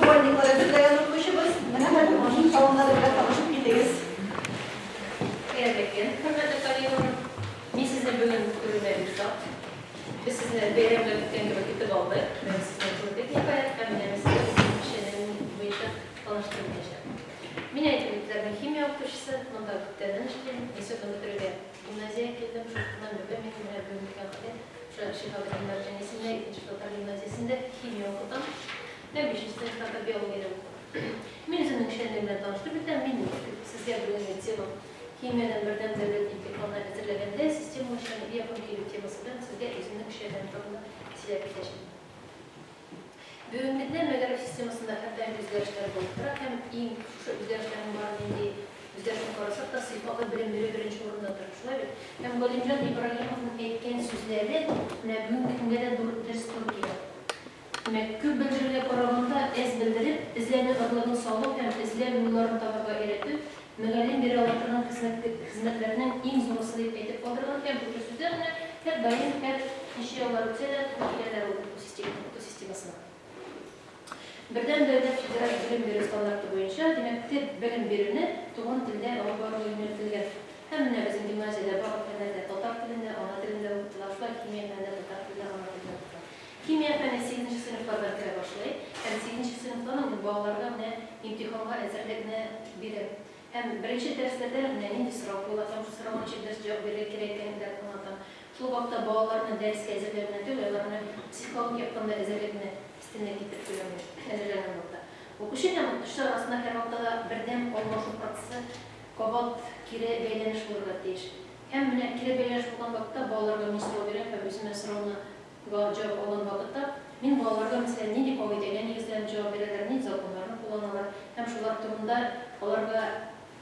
Купальниклар әзерләгән укытучыбыз. Менә хәзер аның салоннары белән танышып китегез. Хәерле көн, хөрмәтле коллегалар! Мин сезне бүген күрүемә бик шат. Без сезне бәйрәмгә көткән кебек көтеп алдык. Без сезне күрдек, ниһаять, һәм менә мин сезгә үземнең эшчәнлегем буенча таныштырып үтәчәкмен. Мин әйтеп үттеләр, мин химия укытучысы, монда күптәннән эшлим. Институтны бетерүгә гимназиягә килдем. Шул көннән бирле мин менә бүгенге көнгә кадәр шушы Шиһабетдин Мәрҗани исемендәге икенче татар гимназиясендә химия укытам һәм бишенче сыйныфларда биология дә укытам. Мин үземнең эшчәнлегем белән таныштырып үтәм. Мин сезгә бүгенге тема Химиядән бердәм дәүләт имтиханы әзерләгәндә системалы эшчәнлеккә якын килү темасы белән сезгә үземнең эшчәнлегем турында сөйләп китәчәкмен. Бүгенгедә мәгариф системасында һәрдаим үзгәрешләр булып тора һәм иң шушы үзгәрешләрнең бары нинди үзгәрешне карасак та, сыйфатлы белем бирү беренче урында тора, шулай бит? Һәм Галимҗан Ибраһимовның әйткән сүзләре менә бүгенге көнгә дә дөрес туры килә. Димәк, күп белдерүгә караганда әз белдереп, эзләнү орлыгын салу һәм эзләү юлларын табарга өйрәтү, мөгаллим бирә ала торган хезмәт хезмәтләрнең иң зурысы дип әйтеп калдырган һәм шушы сүзләр менә һәрдаим, һәр ничә еллар үтсә дә туры киләләр ул уку систем укыту системасына. Бердәм дәүләт федераль белем бирү стандарты буенча, димәк, төп белем бирүне туган телдә алып бару юнәлтелгән. Һәм менә безнең гимназиядә барлык фәннәр дә татар телендә, ана телендә укытыла, шулай химия фәне дә татар телендә, ана телендә укытыла. Химия фәне сигезенче сыйныфларда керә башлый һәм сигезенче сыйныфтан ук мин балаларга менә имтиханга әзерлекне бирәм. Һәм беренче дәресләрдә менә нинди сорау куела һәм шул сорауга ничек дөрес җавап бирергә кирәк икәнен аңлатам. Шул ук вакытта балаларны дәрескә әзерләү генә түгел, аларны психологик яктан да әзерлекне өстенлек итеп куям мин әзерләгән вакытта. Укучы һәм укытучы арасында һәрвакытта да бердәм алмашу процессы, кабат кире бәйләнеш булырга тиеш. Һәм менә кире бәйләнеш булган вакытта балаларга мин сорау бирәм һәм үземә сорауны га җавап алган вакытта, мин балаларга, мәсәлән, нинди кагыйдәгә нигезләнеп җавап бирәләр, нинди законнарны кулланалар һәм шулар турында аларга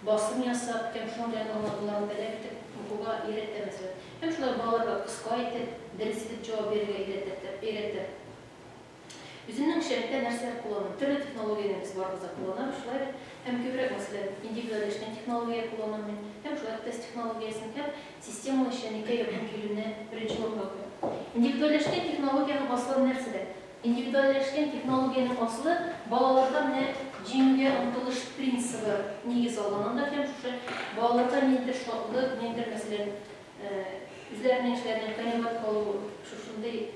басым ясап һәм шуның белән аңлатуларын таләп итеп укуга өйрәтәм, мәсәлән. Һәм шулай балаларга кыска итеп, дөрес итеп җавап бирергә өйрәтә, өйрәтәм. Үземнең эшчәнлектә нәрсәләр кулланам? Төрле технологияне без барыбыз да кулланабыз, шулай бит? Һәм күбрәк, мәсәлән, индивидуальләшкән технология кулланам мин, һәм шулай ук тест технологиясен, һәм системалы эшчәнлеккә якын килүне беренче урынга куям. Индивидуальләшкән технологиянең асылы нәрсәдә? Индивидуальләшкән технологиянең асылы, балаларда менә җиңүгә омтылыш принцибы нигез алган анда һәм шушы балаларда ниндидер шатлык, ниндидер, мәсәлән, үзләренең эшләреннән канәгать калу, шушындый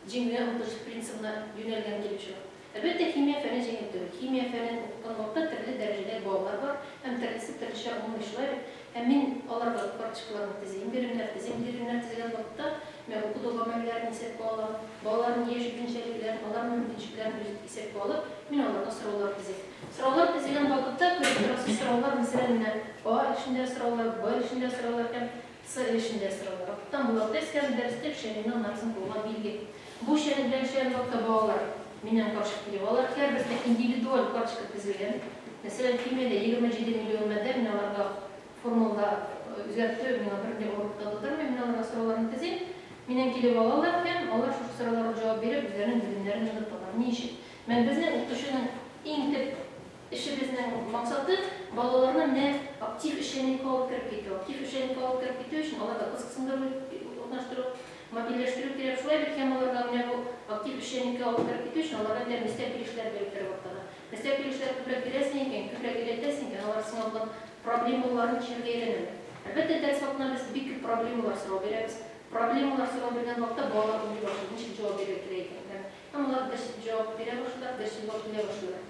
Җиңүгә омтылыш принцибына юнәлгән килеп чыга. Әлбәттә, химия фәне җиңел түгел. Химия фәнен укыткан вакытта төрле дәрәҗәдәге балалар бар һәм төрлесе төрлечә аңлый, шулай бит? Һәм мин аларга карточкаларны тезим, биремнәр тезим. Биремнәр тезгән вакытта мин укыту гамәлләрен исәпкә алам, балаларның яшь үзенчәлекләрен, аларның мөмкинчелекләрен үз исәпкә алып, мин аларга сораулар тезим. Сораулар тезелгән вакытта, күреп торасыз, сораулар, мәсәлән, менә А эшендә сораулар, Б эшендә сораулар һәм С өлешендә сораулар. Вакыттан була тест һәм дәрестә эшчәнлекне аннарысын кулга билге. Бу эшчәнлек белән эшләгән вакытта балалар миннән карточка килеп алалар. Һәрберсенә индивидуаль карточка төзелгән. Мәсәлән, химиядә 27 миллион матдә, мин аларга формулада үзгәртү миңа бернинди авырлык та тудырмый. Мин аларга сорауларны төзим. Миннән килеп алалар һәм алар шушы сорауларга җавап биреп, үзләренең белемнәрен ныгыталар. Ни өчен? Менә безнең укытучының иң төп Эшебезнең максаты, балаларны менә актив эшчәнлеккә алып кереп китү. Актив эшчәнлеккә алып кереп китү өчен аларга кызыксындыру урнаштыру, мобильләштерү кирәк. Шулай бит һәм аларга менә бу актив эшчәнлеккә алып кереп китү өчен аларга менә өстәп килешләр биреп торып вакытта. Өстәп килешләр күбрәк бирәсең икән, күбрәк өйрәтәсең икән, алар сиңа булган проблемаларны чишәргә өйрәнәләр. Әлбәттә, дәрес вакытында без бик күп проблемалар сорау бирәбез. Проблемалар сорау биргән вакытта балалар уйлый башлый, ничек җавап бирергә кирәк икән. Һәм алар дөрес җавап бирә башлыйлар, дөрес юлга килә башлыйлар.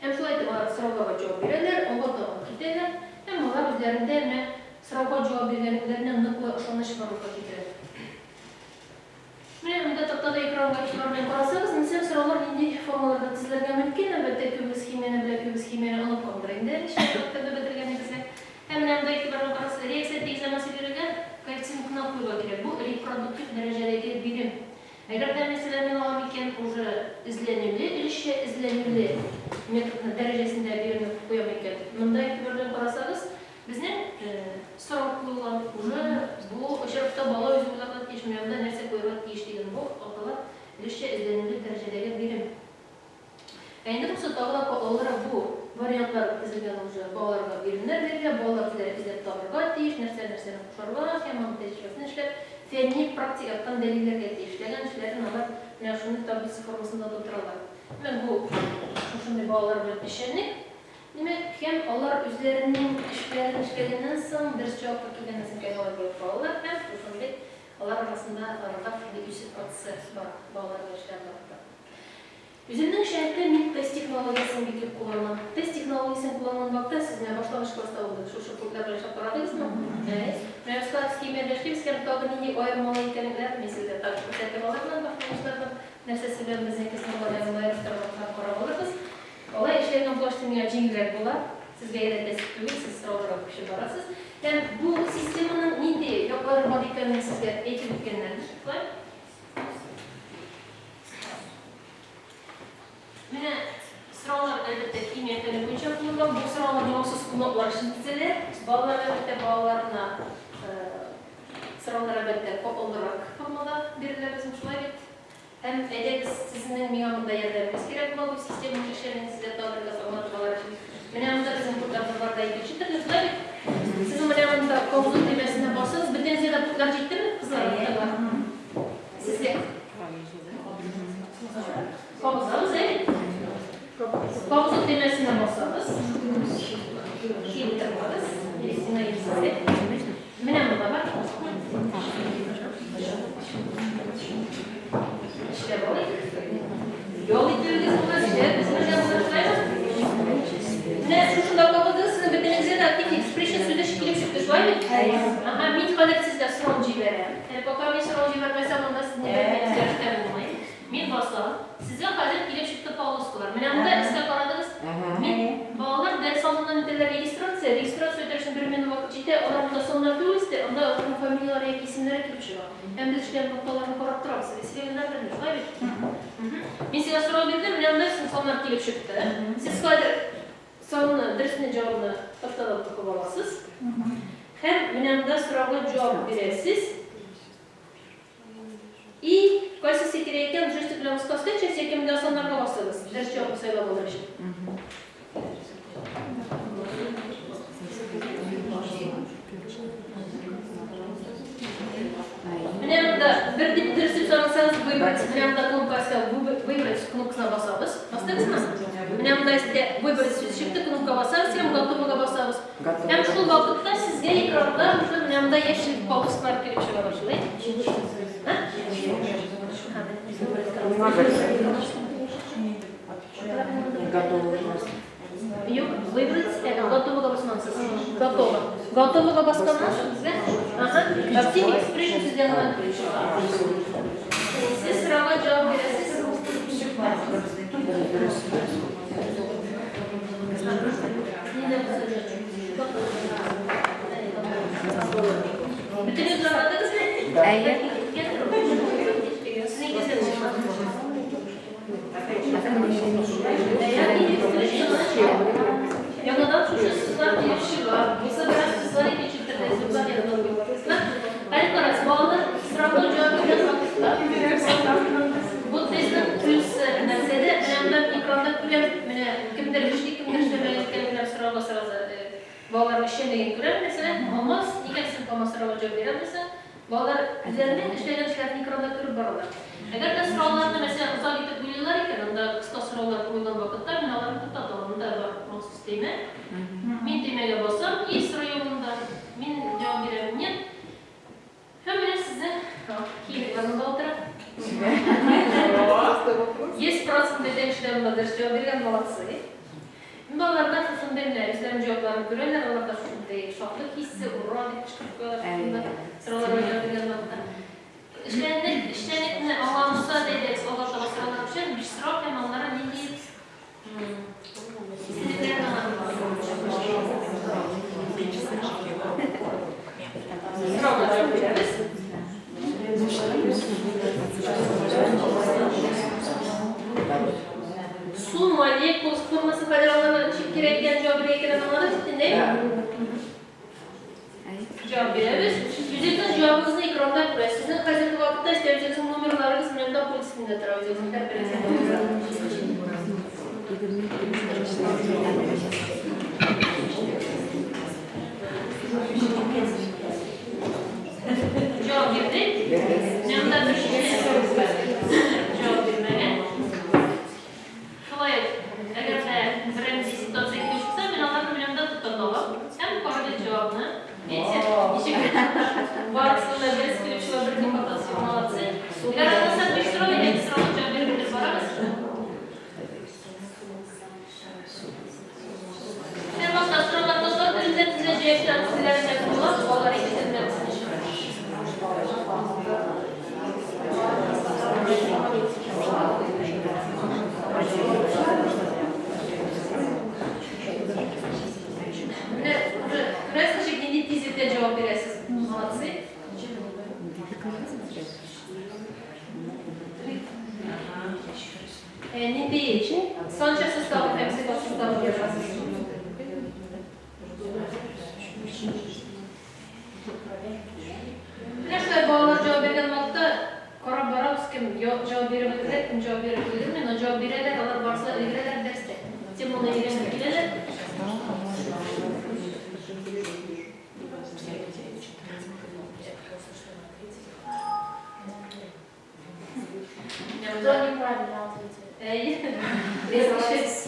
Һәм шулай итеп алар сорауларга җавап бирәләр, алга таба китәләр һәм алар үзләрендә менә сорауга җавап биргәнлекләренә ныклы ышаныч барлыкка китерә. Менә монда тактада экранга игътибар белән карасагыз, мәсәлән, сораулар нинди формаларда төзелергә мөмкин. Әлбәттә, күбегез химияне белә, күбегез химияне оныткандыр инде, ничә мәктәпне бетергәнегезгә. Һәм менә монда игътибар белән карасагыз, реакция тигезләмәсе бирелгән, коэффициентны куярга кирәк. Бу репродуктив дәрәҗәдәге бирем. Әгәр дә, мәсәлән, мин алам икән, уже эзләнүле, өлешчә эзләнүле методны дәрәҗәсендә биремне куям икән, монда игътибар белән карасагыз, безнең сорау куелган, уже бу очракта бала үзе уйларга тиеш, менә монда нәрсә куярга тиеш дигән, бу атала өлешчә эзләнүле дәрәҗәдәге бирем. Ә инде булса тагы да катлаулырак бу вариантлар тезелгән уже балаларга биремнәр бирелә, балалар үзләре эзләп табырга тиеш, нәрсә нәрсәне кушарга һәм аның тәҗрибәсен эшләп, фәнни практик яктан дәлилләргә тиеш. Эшләгән эшләрен алар менә шундый таблица формасында тутыралар. Менә бу балалар белән эшчәнлек. Димәк, һәм алар үзләренең эшләрен эшләгәннән соң, дөрес җавапка килгәннән соң кәгазь булып калалар һәм шушындый алар арасында арада шундый үсеш процессы бара, балалар белән эшләгән вакытта. Үземнең шәһәрдә мин тест технологиясен бик күп кулланам. Тест технологиясен кулланган вакытта сез менә башлангыч класста булдыгыз, шушы пунктлар белән эшләп карадыгызмы? Әйе. Менә без хәзер химиядә эшлибез һәм тагы нинди аермалы икәнлекләрен мин сезгә тагы күрсәтеп алырмын башлангычларның нәрсәсе белән безнекесен алардан аерып торганлыгын карап алырбыз. Алай эшләгән булгач миңа җиңелрәк була. Сезгә өйрәтәсе түгел, сез сорауларга күчеп барасыз. Һәм бу системаның нинди яклары бар икәнен сезгә әйтеп үткәннәрдер, шулай? Менә сораулар, әлбәттә, химия фәне буенча куелган. Бу сораулар махсус кунаклар өчен төзелә. Балалар, әлбәттә, балаларына сораулар, әлбәттә, катлаулырак формада бирелә безнең, шулай бит? Һәм әйдәгез, сезнең миңа монда ярдәмегез кирәк була, бу системаның эшчәнлеген сезгә тагын бераз аңлатып алыр өчен. Менә монда безнең пунктларыбыз бар да икенче төрле, шулай бит? Сезнең менә монда кабызу төймәсенә басыгыз. Бөтенегезгә дә пунктлар җиттеме, кызлар? Сезгә. Кабызабыз, әйе бит? Кабызу төймәсенә басабыз. Кире тырмагыз. Сиңа сезгә. Менә монда бар. Эшләп алыйк. Ял итүегез булыр, эшләп бетерергә булыр, шулаймы? Менә шушында кабыздыгыз, сезнең бөтенегезгә дә Active Expression сүзе килеп чыкты, шулай бит? Ага, мин хәзер сезгә сорау җибәрәм. Әле пока мин сорау җибәрмәсәм, анда сезнең бер үзгәреш тә булмый. Мин басам. Сезгә хәзер килеп чыкты полоскалар. Менә монда өскә карадыгыз. Мин балалар дәрес алдыннан үтәләр регистрация. Регистрация үтәр өчен бер минут вакыт җитә. Алар монда саннар түгел өстә, анда аларның фамилияләре яки исемнәре килеп чыга. Һәм без эшләгән нокталарны карап торабыз. Рәсилә Гөлнар, шулай бит? Мин сезгә сорау бирдем, менә монда сезнең саннар килеп чыкты. Сез хәзер санны, дөресне җавабны тактадан укып аласыз. Һәм менә монда сорауга җавап бирәсез. И кайсысы кирәк икән, джойстик белән баскач часть яки монда саннарга басыгыз. Дөрес җавапны сайлап алыр өчен. Менә монда бер дип дөрес дип санасагыз, выбрать, менә монда кнопка өстә выбрать кнопкасына басабыз. Бастыгызмы? Менә монда өстә выбрать сүзе чыкты, кнопка басабыз һәм готовыга басабыз. Һәм шул вакытта сезгә экранда уже менә монда яшел полоскалар килеп чыга башлый. Готово. Юк, выбрать, готовыга басмансыз. Готово. Готовыга басканнан соң сезгә, ага, Active Expression сүзе янына килеп чыга. Сез сорауга җавап бирәсез. Бөтенегез аңладыгызмы? Әйе. Сезнең Яңадан шушы сүзләр килеп чыга. Булса бераз сүзләр икенче төрле сүзләр яңадан килеп. Әле карагыз, балалар сорауга җавап биргән вакытта бу тестның плюсы нәрсәдә? Менә монда экранда күрәм, менә кемдер эшли, кемдер эшләмәгән икән, менә сорауга сразу балаларның эшчәнлеген күрәм, мәсәлән, Алмаз, нигә син Алмаз сорауга җавап бирә алмыйсың? Балалар үзләренең эшләгән эшләрен экранда күреп баралар. Әгәр дә сорауларны, мәсәлән, озак итеп уйлыйлар икән, анда кыска сораулар куелган вакытта мин аларны туктата алам. Монда бар махсус төймә. Мин төймәгә басам, и сорау югында мин җавап бирәм нет. Һәм менә сезнең химик янында утыра. 100% бөтен кешеләр монда дөрес җавап биргән, молодцы. Балалар да шушындый менә үзләренең җавапларын күрәләр, алар да шушындый шатлык хисе, ура дип кычкырып куялар шушында сорауларга җавап биргән вакытта. Эшләнек, эшчәнлекне аңланса, әйдәгез, алга таба сораулар өчен биш сорау һәм аннары нинди исемлекләрне аңлатып Сорауга җавап бирәбез. Су молекуласы формасы файдалануны ничек кирәк икән җавап бирергә икәнен аңладыгыз инде, Җавап бирәбез. Үзегезнең җавабыгызны экранда күрәсез. Сезнең хәзерге вакытта истә үзегезнең номерларыгыз менә монда пульт өстендә тора, үзегезнең һәрберегезнең номеры. Җавап бирдек. Менә монда бер кеше җавап бирмәгән. Шулай ук, әгәр дә җавапны. Видите, ничек барысына да дөрес килеп чыга, берни хатасы юк, молодцы. Әгәр аңласак, биш сорау, икенче сорауга җавап биреп бетереп барабыз. Һәм башка сораулар татар телендә төзелә, җәяүчеләр үзләренә була, балалар ике телдә булсын өчен. Менә уже күрәсез, ничек нинди тизлектә җавап бирәсез. Молодцы. Нинди санча составын һәм сыйфат составын язасыз? Менә шулай балалар җавап биргән вакытта карап барабыз, кем җавап биреп өлгерә, кем җавап биреп өлгерми, но җавап бирәләр, алар барысы да өлгерәләр дәрестә. Теманы өйрәнеп киләләр. Кто неправильно ответил? Әйе.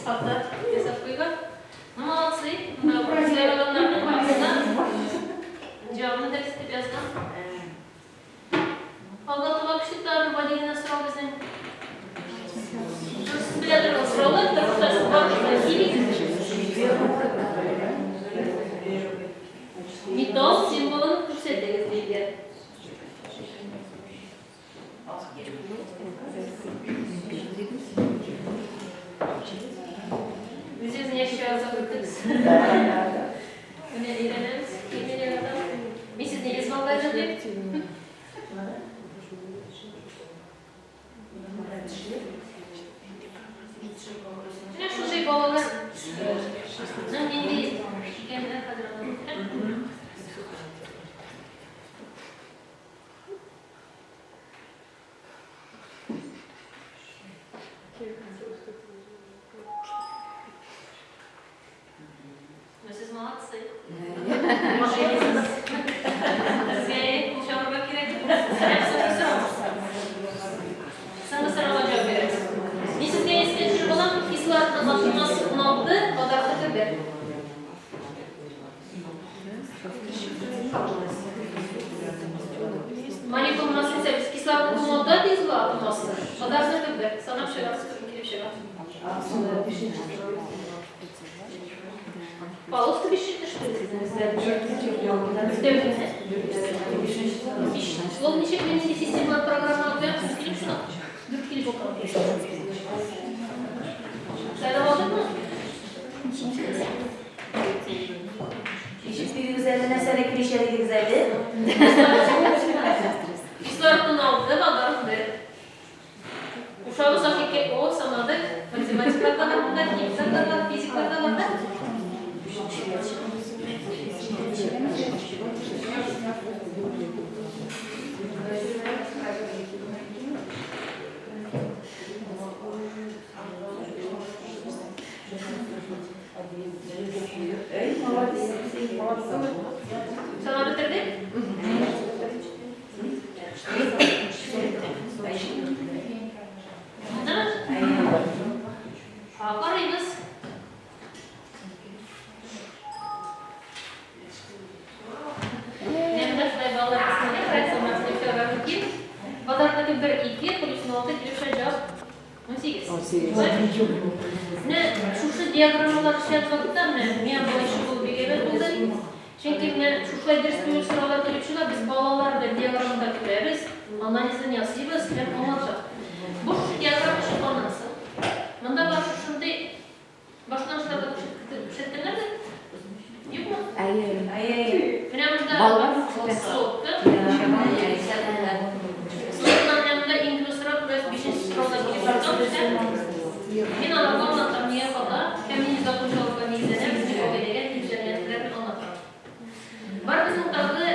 Хата ясап куйган. Ну, молодцы. Сайлаганнарның барысына җавабны дөрес итеп язган. Алга таба көчле тагын гади генә сорау безнең. Сез белә торган сораулар, тормышта сез барыгыз да химик. Металл символын күрсәтегез, диелгән. Үзегезнең яшь язып үттегез. Менә өйрәнәбез, химия яратабыз. Мин сезне 100 баллга әзерлим. Менә шундый балалар нинди икәнен хәзер аңлап. Ну, сез молодцы. Сезгә кул чабырга кирәк. Соңгы сорау. Соңгы сорауга җавап бирегез. Мин сезгә искә төшереп алам, кислородның атом массасы 16, водородныкы 1. Молекула массы исә кислородның 16 дигез була атом массы. Водородныкы 1. Санап чыгасыз, күпме килеп чыга. Полоска биш төште сезнең. Өстәвенә. Биш. Ул ничек мин нинди системалар программага куям, сез килеп шуны дүрт килеп укыгыз. Сайлап алдыкмы? Ничек дидегез әле, нәрсәне килешә дидегез әле? Кислород 16, водород 1. Кушабыз H2 O, санадык. Математикларда да монда, химикларда да, физикларда да да. Санап бетердек? Булдымы? Карыйбыз. Менә монда шулай балалар кысмында проекция массовкага мөмкин. Водородныкы 1, 2, плюс 16 килеп чыга җавап 18. Менә шушы диаграммалар эшләгән вакытта менә миңа болай чыгу бик әйбәт булды. Чөнки менә шушылай дөрес түгел сораулар килеп чыга, без балалар белән диаграммада күрәбез, анализын ясыйбыз һәм аңлатабыз. Бу шушы диаграмма чыкканнан соң, монда бар шушындый башлангычларда күрсәткәннәрдер? Юкмы? Әйе. Менә монда Балалар сотка. Соңыннан менә монда иң күп сорау күрәсез, бишенче сорауда килеп чыккан. Мин аларга аңлатам, нигә хата, һәм нинди закончалыкка нигезләнә, безнең кагыйдәгә нигезләнгәнлекләрен аңлатам. Бар безнең тагы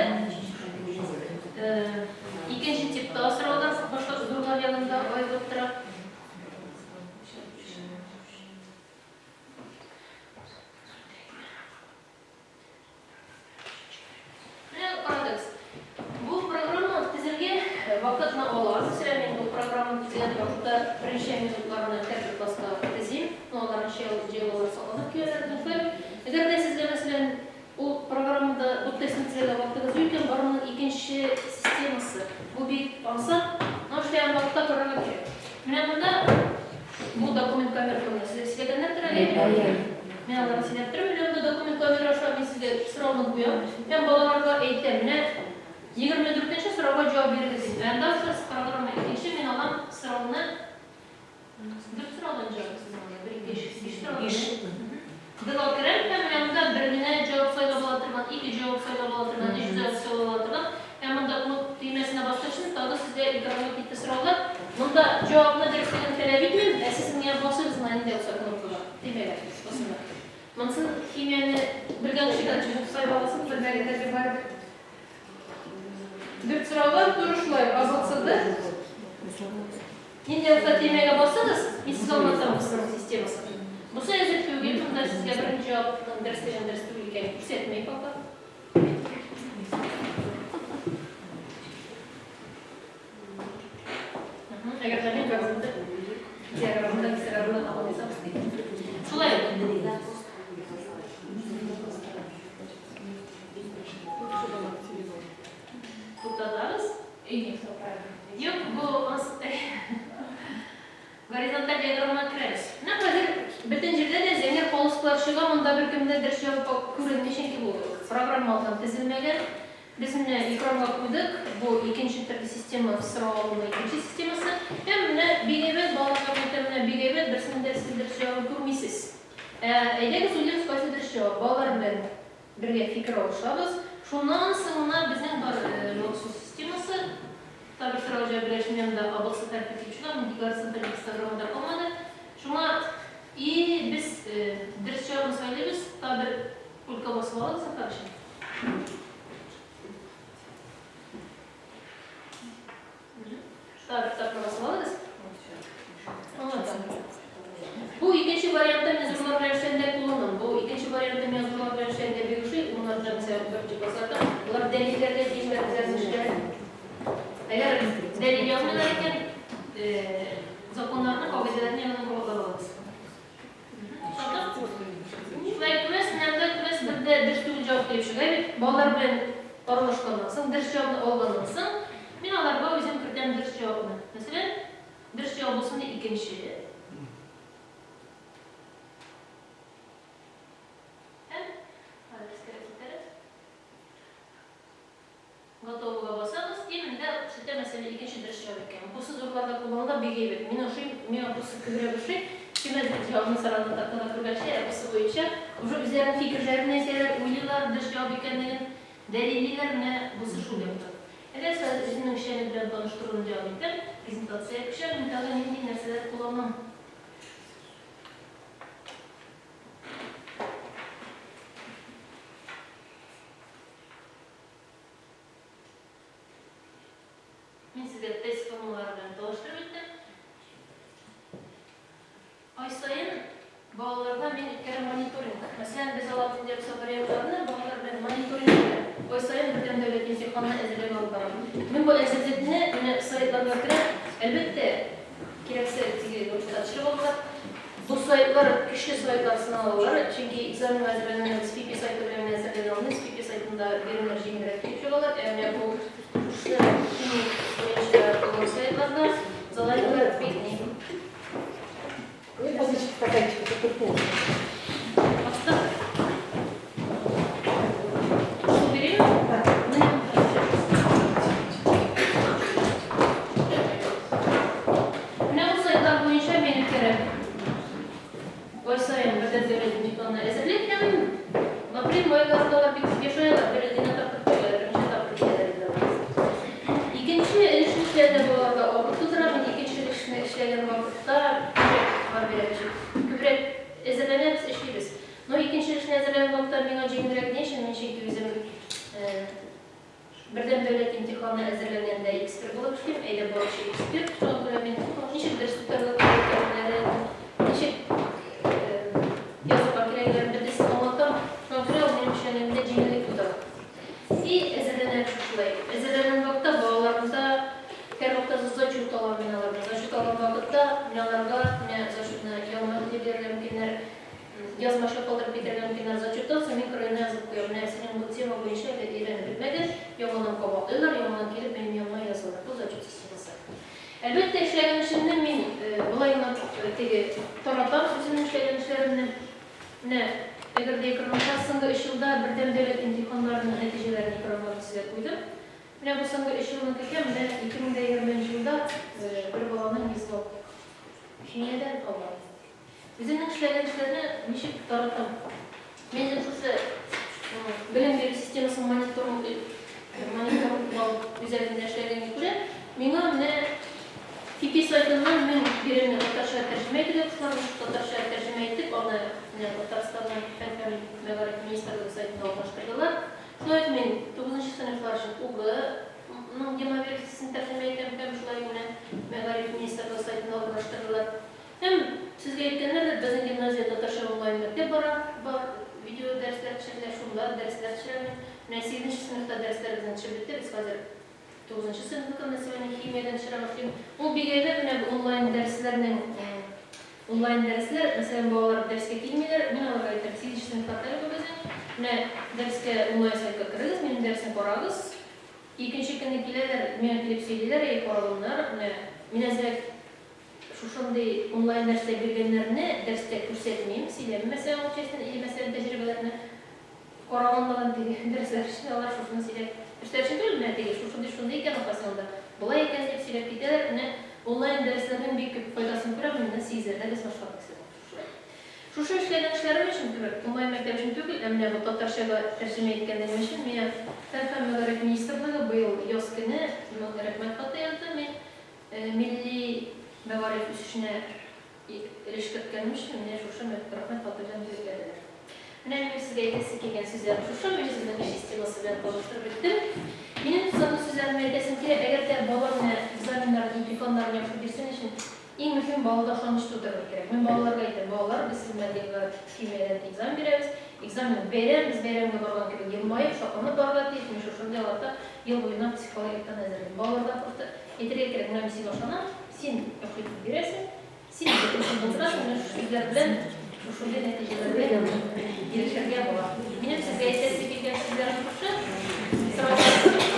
икенче типтагы сораулар, башка зурлар янында аерылып тора. Менә карадыгыз. Бу программа төзергә вакытны ала. Мәсәлән, мин бу программаны төзегән вакытта берничә минутларны һәрбер класска төзим. Ну, алар ничә ел җыелалар, сакланып киләләр. Әгәр дә сезгә, мәсәлән, ул программада документ камера турында сезгә сөйләгәннәрдер әле, әйеме? Мин аларны сөйләп торам, менә монда документ камера аша мин сезгә сорауны куям. Һәм балаларга әйтәм, менә 24 нче сорауга җавап бирегез дим. Ә анда уже программа икенче, мин алам сорауны Дүрт сораудан җавап сезнең монда. Бер, ике, өч, биш сораудан. Биш. Дога керәм һәм менә монда бер генә җавап сайлап ала торган, ике җавап сайлап ала торган, өч җавап сайлап ала торган. Һәм монда кнопка төймәсенә баскач, тагы сезгә экранга китте сораулар. Монда җавапны дөреслеген таләп итмим, ә сез миңа басыгыз гына нинди булса кнопкага, төймәгә басыңыз. Монсын химияне белгән кеше генә төшенеп Сайлап алсын, белмәгәннәргә барыбер. Дүрт сораудан туры шулай азыксынды. Нинди булса төймәгә басыгыз, мин сезгә аңлатам бусының системасын. Бусы әзер түгел, монда сезгә беренче җавапның дөрес дөрес түгел икәнен күрсәтмәй пока. Әгәр дә мин горизонталь диаграммада гистограммада таба алмасам, шулай ук. Туктатабыз. Юк, бу горизонталь диаграммага керәбез. Менә хәзер бөтен җирдә дә зәңгәр полоскалар чыга, монда беркемдә дөрес җавап күренми, чөнки бу программа алдан төзелмәгән. Без менә экранга куйдык, бу икенче төрле система, сорау алуның икенче системасы. Һәм менә бик әйбәт, балаларга әйтәм, менә бик әйбәт, берсенең дә сез дөрес җавабын күрмисез. Ә, әйдәгез уйлыйбыз, кайсы дөрес җавап. Балалар белән бергә фикер алышабыз. Шуннан соң гына безнең бар махсус системасы. Тагы сорау җавап бирәчәк, монда абысы хәрефе килеп чыга, мин горизонталь гексаграммада калмады. Шуңа и без дөрес җавабын сайлыйбыз, тагы бер пультка басып алыгыз, Зөфәр өчен. Тагы бер тапкыр басып алыгыз. Аңлатам. Бу икенче вариантта мин зурлар белән эшләгәндә кулланам. Бу икенче вариантта мин зурлар белән эшләгәндә бик ошый. Уннарда мәсәлән беренче классларда алар дәлилләргә тиешләр үзләренең эшләрен. Әгәр дәлил язмыйлар икән, законнарны, кагыйдәләрне яңадан кабатлап алабыз. Шаттык? Шулай күрәсез, менә монда күрәсез, бер дә дөрес түгел җавап килеп чыга бит. Балалар белән аралашканнан соң, дөрес җавапны алганнан соң, мин аларга үзем кертәм дөрес җавапны. Мәсәлән, дөрес җавап булсын ди икенче. Һәм хәзер искәрәк китәрез. Готовыга басабыз и менә күрсәтә, мәсәлән, икенче дөрес җавап икән. Бусы зурларда кулланыла, бик әйбәт. Мин ошый, миңа бусы күбрәк ошый. Кем әзер җавапны сорауны тактада күргәнче, ә бусы буенча уже үзләренең фикерләрен әйтәләр, уйлыйлар, дөрес җавап икәнлеген дәлиллиләр, менә бусы шул якта. Әгәр хәзер үземнең эшчәнлек белән таныштыруны дәвам итәм, презентация күчәм, мин тагы нинди нәрсәләр кулланам? Мин сезгә тест формалары белән таныштырып үттем. Ай саен балаларга мин үткәрәм мониторинг. Мәсәлән, без алабыз инде вариантларны, балалар белән мониторинг үткәрәм. Ай саен бердәм дәүләт имтиханына әзерләү алып барам. Мин бу әзерлекне менә сайтларга керәм. Әлбәттә, кирәксә теге русча төшереп алалар. Бу сайтлар көчле сайтлар сыналалар, чөнки экзаменга әзерләнгәндә без ПИПИ сайты белән генә әзерләнә алмыйбыз. ПИПИ сайтында биремнәр җиңелрәк килеп чыгалар. Ә менә бу шушы химик буенча булган сайтларда заданиеләр бик ни. Бастык. Су бирәме? Менә. Менә бу сайтлар буенча мин үткәрәм. Ай саен бердәм дәүләт имтиханына әзерлек һәм апрель майларында алар бик күп яшайлар, бер генә тапкыр киләләр, берничә тапкыр киләләр инде алар. Икенче өлешне эшләгәндә балаларга авырлык тудыра, мин икенче өлешне эшләгән вакытта күбрәк игътибар бирәм, күбрәк әзерләнәбез, эшлибез. Но икенче өлешне әзерләгән вакытта миңа җиңелрәк ни өчен, мин чөнки үзем Бердәм дәүләт имтиханына әзерләнгәндә эксперт булып эшлим, әйдәп баручы эксперт. Шуңа күрә мин ничек дөрес тотарга кирәкләрен, ничек язырга кирәкләрен бөтенесен аңлатам. Шуңа күрә ул минем эшчәнлегемдә җиңеллек тудыра. И әзерләнәм шушылай. Әзерләнгән вакытта балаларымда һәрвакытта зачет алам мин алардан. Зачет алган вакытта мин аларга менә зачетны яңадан бирергә мөмкиннәр. Язмача калдырып китәргә мөмкиннәр. Зачеттан соң мин кырыена язып куям, менә синең бу тема буенча әле өйрәнеп бетмәгән, яңадан кабатлыйлар, яңадан килеп минем яныма язалар. Бу зачет системасы. Әлбәттә, эшләгән эшемне мин Болай гына теге таратам үземнең эшләгән эшләремне. Менә, әгәр дә экранга соңгы өч елда бердәм дәүләт имтиханнарының нәтиҗәләрен экранга сезгә куйдым. Менә бу соңгы өч елныкы икән, менә 2020 елда бер баланың 100 балл химиядән алган. Үземнең эшләгән эшләрне ничек таратам? Мин үзем шушы белем бирү системасын мониторинглау үзәгендә эшләгәнгә күрә, миңа менә ФИПИ сайтыннан 1000 биремне татарча тәрҗемә итергә кушкан, мин шул татарча тәрҗемә итеп, аны менә Татарстанның фән һәм мәгариф министрлыгы сайтында урнаштырдылар. Шулай ук мин тугызынчы сыйныфлар өчен УГЭ ның демоверсиясен тәрҗемә итәм һәм шулай ук менә мәгариф министрлыгы сайтында урнаштырдылар. Һәм сезгә әйткәннәр дә, безнең гимназия татарча онлайн мәктәп бара, бар видео дәресләр төшерелә, шунда дәресләр төшерәм мин. Менә сигезенче сыйныфта дәресләр безнең төшеп бетте, без хәзер тугызынчы сыйныфныкын на сегодня химиядән төшерә башлыйм. Ул бик әйбәт, менә бу онлайн дәресләрнең, онлайн дәресләр, мәсәлән, балалар дәрескә килмиләр, мин аларга әйтәм, сигезенче сыйныфлар кайда безнең, менә дәрескә онлайн сайтка керегез, минем дәресне карагыз. Икенче көнне киләләр, миңа килеп сөйлиләр, әй, каралымнар, менә мин әзрәк Шушындый онлайн дәрестә биргәннәрне дәрестә күрсәтмим, сөйләмим, мәсәлән, ул частен или, мәсәлән, тәҗрибәләрне каралынмаган теге дәресләр өчен алар шушыны сөйләп, дәресләр өчен түгел, менә теге шушындый шундый икән, апа, син анда болай икән дип сөйләп китәләр. Менә онлайн дәресләрнең бик күп файдасын күрәм, менә сигезләрдә без башладык сезнең шушылай. Шушы эшләгән эшләрем өчен түгел, онлайн мәктәп өчен түгел, ә менә бу татарчага тәрҗемә иткәнлегем өчен миңа Фән һәм мәгариф министрлыгы быел яз көне рәхмәт хаты язды. Мин Милли мәгариф үсешенә өлеш керткәнем өчен менә шушы рәхмәт хаты белән бүләкләделәр. Менә минем сезгә әйтәсе килгән сүзләрем шушы, мин үземнең эш системасы белән таныштырып беттем. Минем соңгы сүзләремне әйтәсем килә, әгәр дә бала менә экзаменнарын, имтиханнарын яхшы бирсен өчен, иң мөһим балада ышаныч тудырырга кирәк. Мин балаларга әйтәм, балалар, без сезнең белән география, химиядән экзамен бирәбез. Экзамен бәйрәм, без бәйрәмгә барган кебек елмаеп, шатланып барырга тиеш. Мин шушындый аларда ел буена психологик яктан әзерлим. Балаларда просто Әйтергә кирәк, менә мин сиңа ышанам, син яхшы итеп бирәсең, син бөтенесен булдырасың, менә шушы сүзләр белән шушындый нәтиҗәләргә ирешергә була. Минем сезгә әйтәсе килгән сүзләрем шушы. Сораулар.